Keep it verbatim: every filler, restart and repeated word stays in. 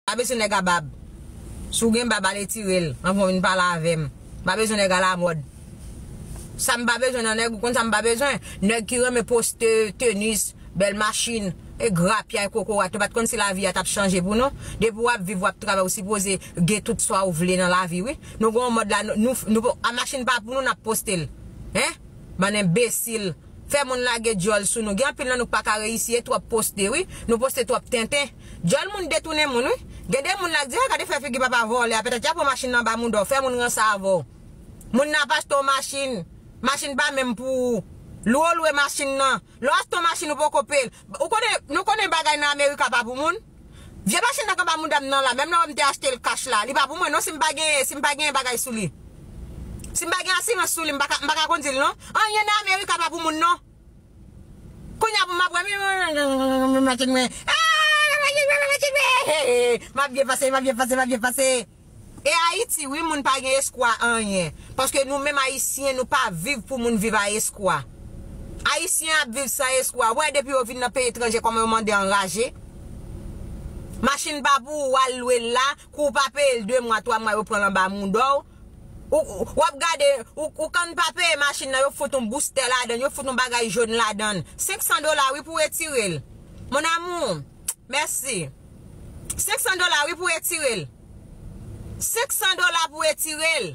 pa bezwen nèg a bab. Si w gen bab, al etire l anvan w vin pale avè m. M pa bezwen nèg alamòd. Sa m pa bezwen nan nèg, ou konn sa m pa bezwen? Nèg ki renmen poste tenis, bèl machin, e grapyay kokorat. Nou pa t konn si lavi a t ap chanje pou nou. Depi w ap viv, w ap travay, ou sipoze gen tout sa ou vle nan lavi, wi. Nou gen yon mòd la, nou, nou, nou, a machin pa pou nou, n ap poste l. Hein? Bann enbesil. Fè moun lage djòl sou nou. Gen anpil nan nou k pa ka reyisi, e twòp poste, wi. Nou poste twòp tenten. Djòl moun detounen moun, wi. Gen de moun la k di, "Ah, gade fè figi papa vòlè a, petèt y ap pran machin nan ba moun dò, fè moun ranse avè w." Moun nan ap achte yon machin. Machin pa menm pou ou. Lwe w lwe machin nan. Lè w achte yon machin, ou poko peye l. Ou konnen, nou konnen bagay nan Amerika pa pou moun. Vye machin nan k anba mouda m nan la, menm lè w wè m te achte l kach la, li pa pou mwen non, si m pa gen, si m pa gen bagay sou li. Si m pa gen asirans sou li, m pa ka, m pa ka kondui l non. Anyen nan Amerika pa pou moun non. Kounye a pou m ap wè, machin mwen. Ah, machin mwen, machin mwen. M ap byen pase, m ap byen pase, m ap byen pase. E Ayiti, wi, moun pa gen espwa anyen. Paske nou menm Ayisyen, nou pa viv pou moun viv a espwa. Ayisyen ap viv san espwa. Wè, depi yo vin nan peyi etranje, kòman yo mande anraje. Machin pa pou ou, w al lwe l la, kou w pa peye l de mwa, twa mwa, yo pran l anba mouda w. Ou, ou, w ap gade, ou, ou konn pa peye machin nan, yo fout yon boustè ladan l, yo fout yon bagay jòn ladan l. Senk san dola, wi, pou w etire l. Mon amour, mèsi. Senk san dola, wi, pou w etire l. Senk san dola pou w etire l.